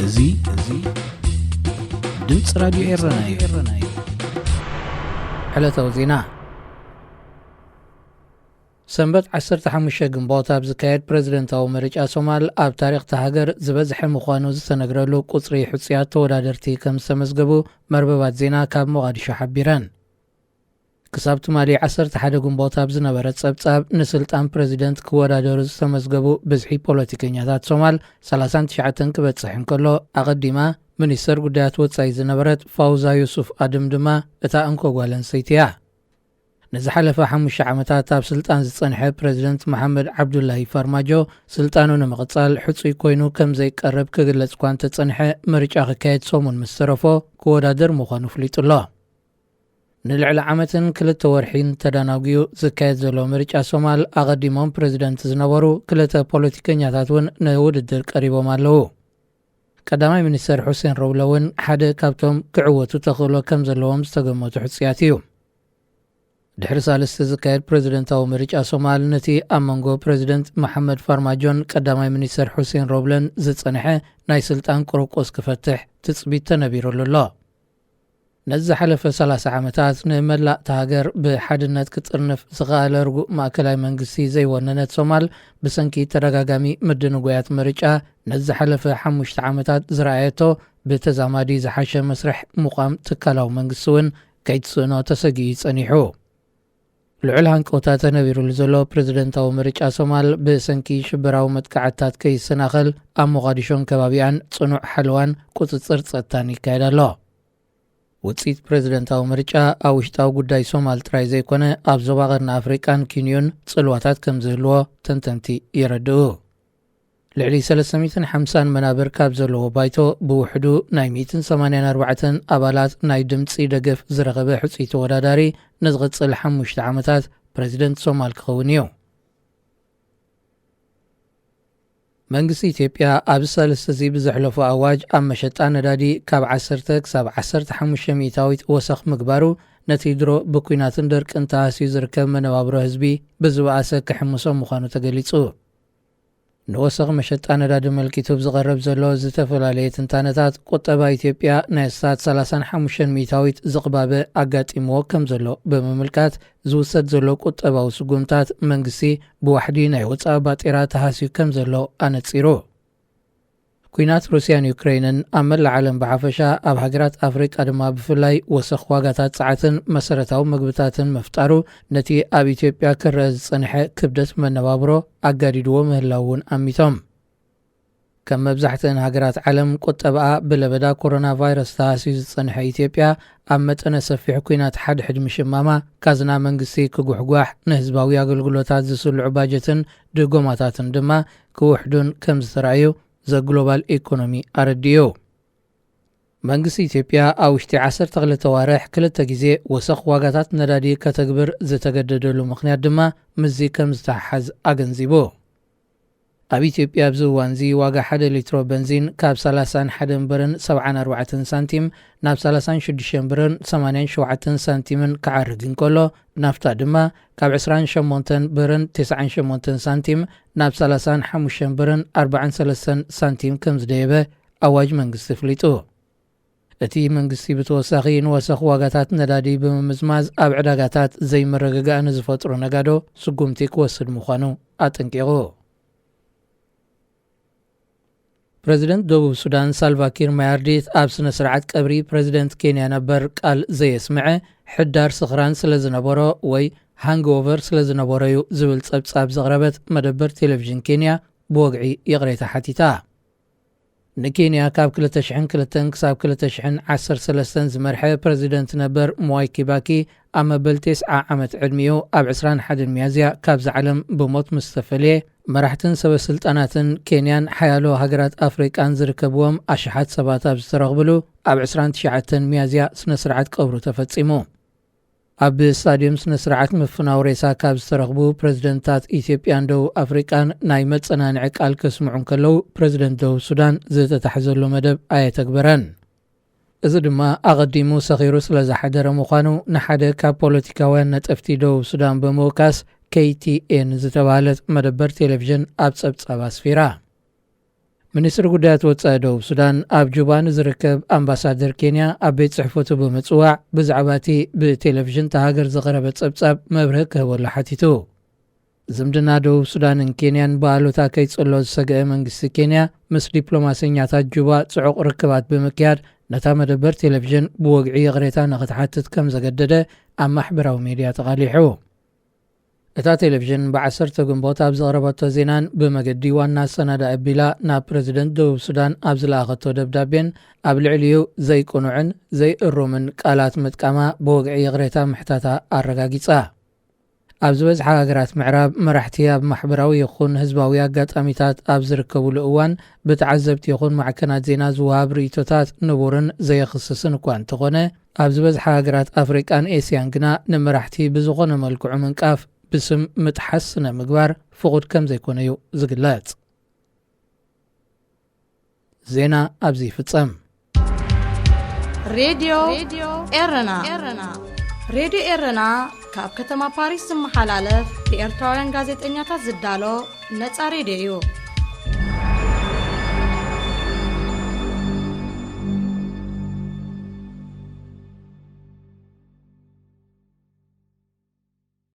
እዚ፣ እዚ ድምፂ ራዲዮ ኤረና እዩ። ዕለታዊ ዜና። ሰንበት ዓሰርተ ሓሙሽተ ግንቦት ኣብ ዝካየድ ፕረዚደንታዊ ምርጫ ሶማል፣ ኣብ ታሪኽ እታ ሃገር ዝበዝሐ ምዃኑ ዝተነግረሉ ቁጽሪ ሕጹያት ተወዳደርቲ ከም ዝተመዝገቡ መርበባት ዜና ካብ ሞቓዲሾ ሓቢረን። ክሳብ ትማሊ ዓሰርተ ሓደ ግንቦት ኣብ ዝነበረ ጸብጻብ፣ ንስልጣን ፕረዚደንት ክወዳደሩ ዝተመዝገቡ ብዝሒ ፖለቲከኛታት ሶማል ሰላሳን ትሽዓተን ክበጽሕ እንከሎ፣ ኣቐዲማ ሚኒስተር ጉዳያት ወጻኢ ዝነበረት ፋውዛ ዩሱፍ ኣድም ድማ እታ እንኮ ጓል ኣንስተይቲ እያ። ንዝሓለፈ ሓሙሽተ ዓመታት ኣብ ስልጣን ዝጸንሐ ፕረዚደንት መሓመድ ዓብዱላሂ ፋርማጆ፣ ስልጣኑ ንምቕጻል ሕጹይ ኮይኑ ከም ዘይቀርብ ክግለጽ እኳ እንተጸንሐ፣ ምርጫ ክካየድ ሰሙን ምስ ተረፎ ክወዳደር ምዃኑ ኣፍሊጡ ኣሎ። ንልዕሊ ዓመትን ክልተ ወርሒን ተዳናጒዩ ዝካየድ ዘሎ ምርጫ ሶማል፣ ኣቐዲሞም ፕረዚደንት ዝነበሩ ክልተ ፖለቲከኛታት እውን ንውድድር ቀሪቦም ኣለዉ። ቀዳማይ ሚኒስተር ሑሴን ሮብለ እውን ሓደ ካብቶም ክዕወቱ ተኽእሎ ከም ዘለዎም ዝተገመቱ ሕጹያት እዩ። ድሕሪ ሳልስቲ ዝካየድ ፕረዚደንታዊ ምርጫ ሶማል፣ ነቲ ኣብ መንጎ ፕረዚደንት መሓመድ ፋርማጆን ቀዳማይ ሚኒስተር ሑሴን ሮብለን ዝጸንሐ ናይ ስልጣን ቁርቁስ ክፈትሕ ትጽቢት ተነቢሩሉ ኣሎ። ነዚ ዝሓለፈ ሰላሳ ዓመታት ንመላእ እታ ሃገር ብሓድነት ክጥርንፍ ዝኸኣለ ርጉእ ማእከላይ መንግስቲ ዘይወነነት ሶማል፣ ብሰንኪ ተደጋጋሚ ምድንጓያት ምርጫ፣ ነዚ ዝሓለፈ ሓሙሽተ ዓመታት ዝረኣየቶ ብተዛማዲ ዝሓሸ መስርሕ ምቋም ትካላዊ መንግስቲ እውን ከይትስእኖ ተሰጊኡ ጸኒሑ። ልዑል ሃንቀውታ ተነቢሩሉ ዘሎ ፕረዚደንታዊ ምርጫ ሶማል፣ ብሰንኪ ሽበራዊ መጥቃዕትታት ከይሰናኸል፣ ኣብ ሞቓዲሾን ከባቢኣን ጽኑዕ ሓለዋን ቁጽጽር ጸጥታን ይካየድ ኣሎ። ውጽኢት ፕረዚደንታዊ ምርጫ ኣብ ውሽጣዊ ጉዳይ ሶማል ጥራይ ዘይኮነ፣ ኣብ ዞባ ቀርኒ ኣፍሪቃን ኪንዮን ጽልዋታት ከም ዝህልዎ ተንተንቲ የረድኡ። ልዕሊ ሰለስተ ሚእትን ሓምሳን መናብር ካብ ዘለዎ ባይቶ፣ ብውሕዱ ናይ ሚእትን ሰማንያን ኣርባዕተን ኣባላት ናይ ድምጺ ደገፍ ዝረኸበ ሕጹይ ተወዳዳሪ፣ ንዝቕጽል ሓሙሽተ ዓመታት ፕረዚደንት ሶማል ክኸውን እዩ። መንግስቲ ኢትዮጵያ ኣብዚ ሳልስቲ እዚ ብዘሕለፎ ኣዋጅ፣ ኣብ መሸጣ ነዳዲ ካብ ዓሰርተ ክሳብ ዓሰርተ ሓሙሽተ ሚእታዊት ወሰኽ ምግባሩ፣ ነቲ ድሮ ብኲናትን ደርቅን ተሃስዩ ዝርከብ መነባብሮ ህዝቢ ብዝበኣሰ ክሕምሶ ምዃኑ ተገሊጹ። ንወሰኽ መሸጣ ነዳዲ መልኪቱ ኣብ ዝቐርብ ዘሎ ዝተፈላለየ ትንታነታት፣ ቁጠባ ኢትዮጵያ ናይ ኣስታት ሰላሳን ሓሙሽተን ሚእታዊት ዝቕባበ ኣጋጢምዎ ከም ዘሎ ብምምልካት፣ ዝውሰድ ዘሎ ቁጠባዊ ስጉምታት መንግስቲ ብዋሕዲ ናይ ወጻኢ ባጤራ ተሃስዩ ከም ዘሎ ኣነጺሩ። ኲናት ሩስያን ዩክሬንን ኣብ መላእ ዓለም ብሓፈሻ፣ ኣብ ሃገራት ኣፍሪቃ ድማ ብፍላይ፣ ወሰኽ ዋጋታት ጸዓትን መሰረታዊ መግብታትን ምፍጣሩ፣ ነቲ ኣብ ኢትዮጵያ ክረአ ዝጸንሐ ክብደት መነባብሮ ኣጋዲድዎ ምህላው እውን ኣሚቶም። ከም መብዛሕትአን ሃገራት ዓለም፣ ቁጠባኣ ብለበዳ ኮሮና ቫይረስ ተሃስዩ ዝጸንሐ ኢትዮጵያ፣ ኣብ መጠነ ሰፊሕ ኲናት ሓድሕድ ምሽማማ፣ ካዝና መንግስቲ ክጉሕጓሕ፣ ንህዝባዊ ኣገልግሎታት ዝስልዑ ባጀትን ድጎማታትን ድማ ክውሕዱን ከም ዝተራእዩ ዘ ግሎባል ኢኮኖሚ ኣረዲኡ። መንግስቲ ኢትዮጵያ ኣብ ውሽጢ ዓሰርተ ክልተ ዋርሕ ክልተ ግዜ ወሰኽ ዋጋታት ነዳዲ ከተግብር ዝተገደደሉ ምኽንያት ድማ ምስዚ ከም ዝተሓሓዝ ኣገንዚቡ። ኣብ ኢትዮጵያ ኣብዚ እዋንዚ ዋጋ ሓደ ሊትሮ በንዚን ካብ ሰላሳን ሓደን ብርን ሰብዓን ኣርባዕተን ሳንቲም ናብ ሰላሳን ሽዱሽተን ብርን ሰማንያን ሸውዓተን ሳንቲምን ክዓርግ እንከሎ፣ ናፍታ ድማ ካብ ዕስራን ሸሞንተን ብርን ተስዓን ሸሞንተን ሳንቲም ናብ ሰላሳን ሓሙሽተን ብርን ኣርባዓን ሰለስተን ሳንቲም ከም ዝደየበ ኣዋጅ መንግስቲ ኣፍሊጡ። እቲ መንግስቲ ብተወሳኺ፣ ንወሰኽ ዋጋታት ነዳዲ ብምምዝማዝ ኣብ ዕዳጋታት ዘይምርግጋእ ንዝፈጥሩ ነጋዶ ስጉምቲ ክወስድ ምዃኑ ኣጠንቂቑ። ፕረዚደንት ደቡብ ሱዳን ሳልቫ ኪር ማያርዲት ኣብ ስነ ስርዓት ቀብሪ ፕረዚደንት ኬንያ ነበር ቃል ዘየስምዐ፣ ሕዳር ስኽራን ስለ ዝነበሮ ወይ ሃንግኦቨር ስለ ዝነበሮ እዩ ዝብል ጸብጻብ ዘቕረበት መደበር ቴሌቪዥን ኬንያ ብወግዒ ይቕሬታ ሓቲታ። ንኬንያ ካብ ክልተ ሽሕን ክልተን ክሳብ ክልተ ሽሕን ዓሰርተ ሰለስተን ዝመርሐ ፕረዚደንት ነበር ምዋይ ኪባኪ፣ ኣብ መበል ተስዓ ዓመት ዕድሚኡ ኣብ ዕስራን ሓደን ሚያዝያ ካብዛ ዓለም ብሞት ምስ ተፈልየ፣ መራሕትን ሰበ ስልጣናትን ኬንያን ሓያሎ ሃገራት ኣፍሪቃን ዝርከብዎም ኣሽሓት ሰባት ኣብ ዝተረኽብሉ፣ ኣብ ዕስራን ትሽዓተን ሚያዝያ ስነ ስርዓት ቀብሩ ተፈጺሙ። ኣብ ስታድዮም ስነ ስርዓት ምፍናው ሬሳ ካብ ዝተረኽቡ ፕረዚደንታት ኢትዮጵያን ደቡብ ኣፍሪቃን ናይ መጸናንዒ ቃል ከስምዑ እንከለዉ፣ ፕረዚደንት ደቡብ ሱዳን ዝተታሕዘሉ መደብ ኣየተግበረን። እዚ ድማ ኣቐዲሙ ሰኺሩ ስለ ዝሓደረ ምዃኑ፣ ንሓደ ካብ ፖለቲካውያን ነጠፍቲ ደቡብ ሱዳን ብምውካስ፣ ኬይ ቲ ኤን ዝተባህለት መደበር ቴሌቪዥን ኣብ ጸብጻብ ኣስፊራ። ሚኒስትሪ ጉዳያት ወጻኢ ደቡብ ሱዳን ኣብ ጁባ ንዝርከብ ኣምባሳደር ኬንያ ኣብ ቤት ጽሕፈቱ ብምጽዋዕ፣ ብዛዕባ እቲ ብቴሌቪዥን እታ ሃገር ዝቐረበ ጸብጻብ መብርሂ ክህበሉ ሓቲቱ። ዝምድና ደቡብ ሱዳንን ኬንያን ብኣሉታ ከይጽሎ ዝሰግአ መንግስቲ ኬንያ፣ ምስ ዲፕሎማሰኛታት ጁባ ጽዑቕ ርክባት ብምክያድ፣ ነታ መደበር ቴሌቪዥን ብወግዒ ይቕሬታ ንኽትሓትት ከም ዘገደደ ኣብ ማሕበራዊ ሜድያ ተቓሊሑ። እታ ቴሌቪዥን ብዓሰርተ ግንቦት ኣብ ዘቕረበቶ ዜናን ብመገዲ ዋና ኣሰናዳኢ ኣቢላ ናብ ፕረዚደንት ደቡብ ሱዳን ኣብ ዝለኣኸቶ ደብዳቤን፣ ኣብ ልዕሊኡ ዘይቅኑዕን ዘይእሩምን ቃላት ምጥቃማ ብወግዒ ይቕሬታ ምሕታታ ኣረጋጊጻ። ኣብ ዝበዝሓ ሃገራት ምዕራብ፣ መራሕቲ ኣብ ማሕበራዊ ይኹን ህዝባዊ ኣጋጣሚታት ኣብ ዝርከቡሉ እዋን፣ ብተዓዘብቲ ይኹን ማዕከናት ዜና ዝወሃብ ርእይቶታት ንቡርን ዘየኽስስን እኳ እንተኾነ፣ ኣብ ዝበዝሓ ሃገራት ኣፍሪቃን ኤስያን ግና፣ ንመራሕቲ ብዝኾነ መልክዑ ምንቃፍ፣ ብስም ምጥሓስ ስነ ምግባር ፍቑድ ከም ዘይኮነ እዩ ዝግለጽ። ዜና ኣብዚ ይፍጸም። ሬድዮ ኤረና። ሬድዮ ኤረና ካብ ከተማ ፓሪስ ዝመሓላለፍ ብኤርትራውያን ጋዜጠኛታት ዝዳሎ ነጻ ሬድዮ እዩ።